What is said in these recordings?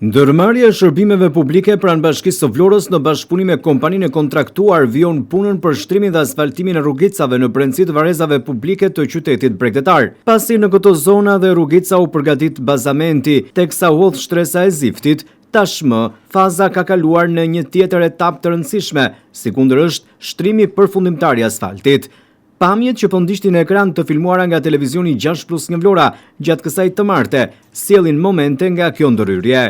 Ndërmarrja e Shërbimeve Publike pranë Bashkisë së Vlorës në bashkëpunim me kompaninë e kontraktuar vijon punën për shtrimin dhe asfaltimin e rrugicave në brendësi të varrezave publike të qytetit bregdetar. Pasi në këto zona dhe rrugica u përgatit bazamenti, teksa u hodh shtresa e ziftit, tashmë faza ka kaluar në një tjetër etapë të rëndësishme, sikundër është shtrimi përfundimtar i asfaltit. Pamjet që po ndiqni në ekran të filmuara nga televizioni 6 plus 1 Vlora gjatë kësaj të marte sjellin momente nga kjo ndërhyrje.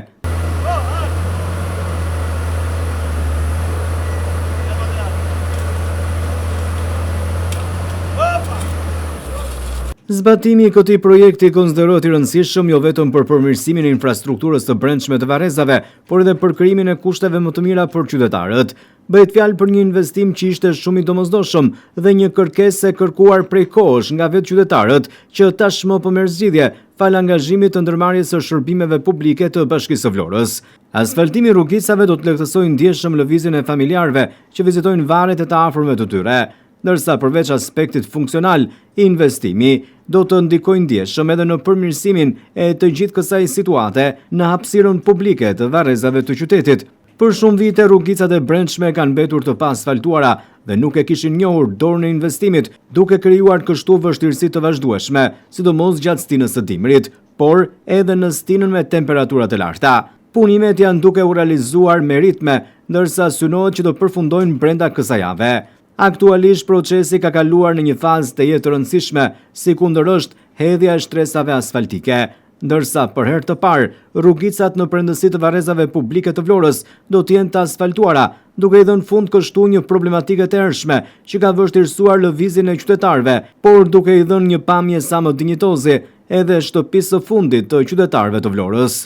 Zbatimi i këtij projekti konsiderohet i rëndësishëm jo vetëm për përmirësimin e infrastrukturës së brendshme të varrezave, por edhe për krijimin e kushteve më të mira për qytetarët. Bëhet fjalë për një investim që ishte shumë i domosdoshëm dhe një kërkesë e kërkuar prej kohësh nga vetë qytetarët, që tashmë po merr zgjidhje, falë angazhimit të ndërmarrjes së shërbimeve publike të Bashkisë së Vlorës. Asfaltimi i rrugicave do të lehtësojë ndjeshëm lëvizjen e familjarëve që vizitojnë varret e të afërmve të tyre. Ndërsa përveç aspektit funksional, investimi do të ndikojë ndjeshëm edhe në përmirësimin e të gjithë kësaj situate në hapësirën publike të varrezave të qytetit. Për shumë vite rrugicat e brendshme kanë mbetur të paasfaltuara dhe nuk e kishin njohur dorën e investimit, duke krijuar kështu vështirësi të vazhdueshme, sidomos gjatë stinës së dimrit, por edhe në stinën me temperatura të larta. Punimet janë duke u realizuar me ritme, ndërsa synohet që të përfundojnë brenda kësaj jave. Aktualisht procesi ka kaluar në një fazë tejet të rëndësishme, sikundër është hedhja e shtresave asfaltike. Ndërsa për herë të parë, rrugicat në brendësi të varrezave publike të Vlorës do të jenë të asfaltuara, duke i dhënë fund kështu një problematike të hershme që ka vështirësuar lëvizjen e qytetarëve, por duke i dhënë një pamje sa më dinjitoze edhe shtëpisë së fundit të qytetarëve të Vlorës.